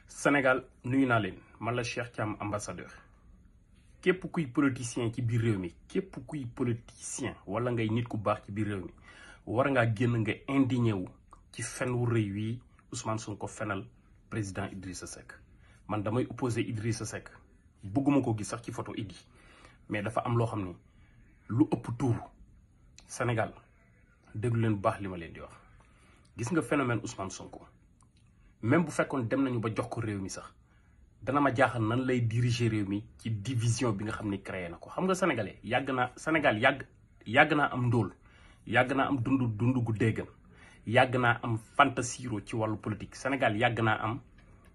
Sénégal nuyu naa leen man la Cheikh Thiam ambassadeur képp kuy politicien ci biir réew mi képp kuy politicien wala ngay nit ku baax ci biir réew mi war ngaa génn nga indigné wu ci fen wu rëy wii Ousmane Sonko fenal président Idrissa Seck. man damay opposé Idrissa Seck bëgguma ko gis sax ci photo Idi mais dafa am loo xam ni lu ëpp tuuru Sénégal déglu leen baax li ma leen di wax. gis nga phénomène Ousmane Sonko même bu fekkoon dem nañu ba jox ko réew mi sax dana ma jaaxal nan lay diriger réew mi ci division bi nga xam ni créé na ko. xam nga sénégalais Sénégal yàgg naa am ndóol yàgg naa am dund gu déggan yàgg naa am fantasiro ci wàllu politique. Sénégal yàgg naa am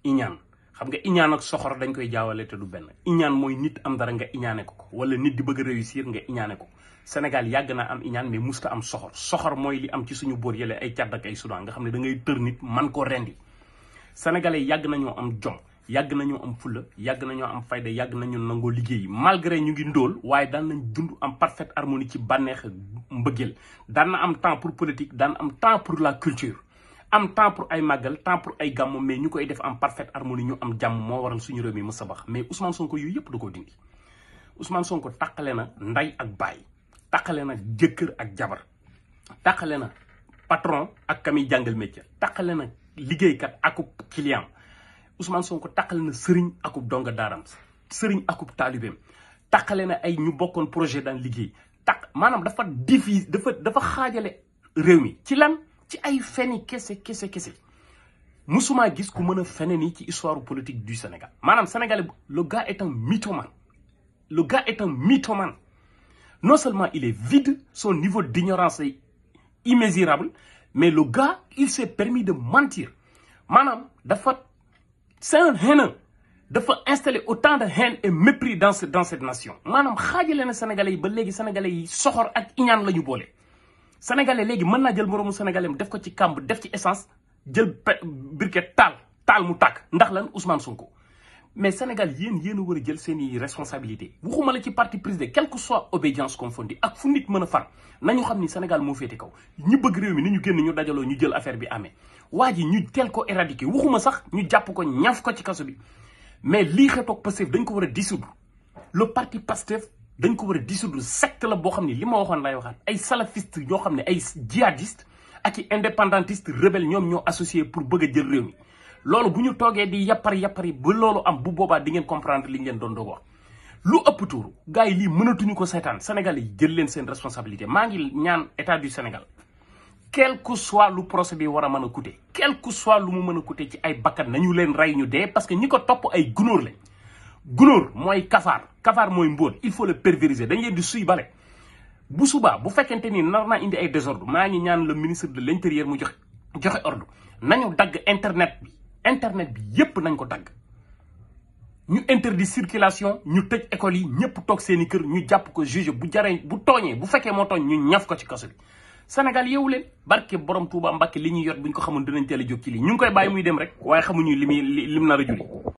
iñaan. xam nga iñaan ak soxor dañ koy jaawale te du benn. iñaan mooy nit am dara nga iñaane ko wala nit di bëgg a réussir nga iñaane ko. Sénégal yàgg naa am iñaan mais musta am soxor. soxor mooy li am ci suñu boor yële ay Tchad ak ay Soudan nga xam ne da ngay tër nit man koo rendi. sénégalais yàgg nañoo am jom yàgg nañoo am fulla yàgg nañoo am fayda yàgg nañu nangoo liggéey malgré ñu ngi ndóol waaye daan nañ dund am parfaite harmonie ci bànneex mbëggeel. daan na am temps pour politique daan am temps pour la culture am temps pour ay màggal temps pour ay gàmm mais ñu koy def en parfaite harmonie ñu am jàmm moo waral suñu réew mi mës a bax. mais Ousmane Sonko yooyu yëpp da koo dindi. Ousmane Sonko tàqale na nday ak baay tàqale na jëkkër ak jabar tàqale na patron ak kami jàngal métier tàqale na liggéeykat akub client. Ousmane Sonko tàqale na sëriñ akub donga daaram sëriñ akub taalibeem tàqale na ay ñu bokkoon projet daan liggéey maanaam dafa divise dafa xaajale réew mi ci lan ci ay feni kese musuma gis ku mën a fene nii ci histoire politique du Sénégal. maanaam sénégalais le gars est un mythomane. Non seulement il est vide, son niveau d'ignorance est immesurable, mais le gars il s'est permis de mentir. maanaam c'est un haineux dafa installer autant de haine et mépris dans cette nation. maanaam xaajale na sénégalais yi ba léegi sénégalais yi soxor ak iñaan la ñu boole. sénégalais léegi mën naa jël moroomu sénégalais def ko ci kàmb def ci essence jël briquet taal mu tàkk ndax lan Ousmane Sonko. mais Sénégal yéen a war a jël seeni responsabilité waxuma la ci parti président quelle que soit obédience confondue ak fu nit mën a far nañu xam ni Sénégal moo féete kaw. ñi bëgg réew mi ni ñu génn ñu dajaloo ñu jël affaire bi amee waa ji ñu teel ko éradiquer waxuma sax ñu jàpp ko ñaf ko ci kaso bi mais lii xetoog Pastef dañ ko war a dissoudre. le parti Pastef dañ ko war a dissoudre. secte la boo xam ne li ma waxoon lay waxaat ay salafiste ñoo xam ne ay djihadiste ak i indépendantiste rebelle ñoom ñoo associé pour bëgg a jël réew mi. loolu bu ñu toogee di yappari ba loolu am bu boobaa di ngeen comprendre li ngeen doon wax lu ëpp tuuru gars yi lii mënatuñu ko seetaan. Sénégal yi jël leen seen responsabilité. maa ngi ñaan état du Sénégal quel que soit lu procès bi war a mën a coûter quel que soit lu mu mën a coûter ci ay bakkan nañu leen rey ñu dee parce que ñi ko topp ay gunóor lañ. gunóor mooy kafaar mooy mbóot il faut le pulvériser dañ leen di suy bale. bu subaa bu fekkente ni nar naa indi ay désordre maa ngi ñaan le ministre de l'intérieur mu joxe ordre nañu dagg internet bi yépp nañ ko dagg. ñu interdit circulation ñu tëj école yi ñëpp toog seeni kër ñu jàpp ko juge bu tooñee bu fekkee moo tooñ ñu ñaf ko ci kaso bi. Sénégal yeewu leen barke borom Touba Mbàkke li ñuy yot buñ ko xamoon dinañ teel a jóg ci lii ñu ngi koy bàyyi muy dem rek waaye xamuñu lim nar a juri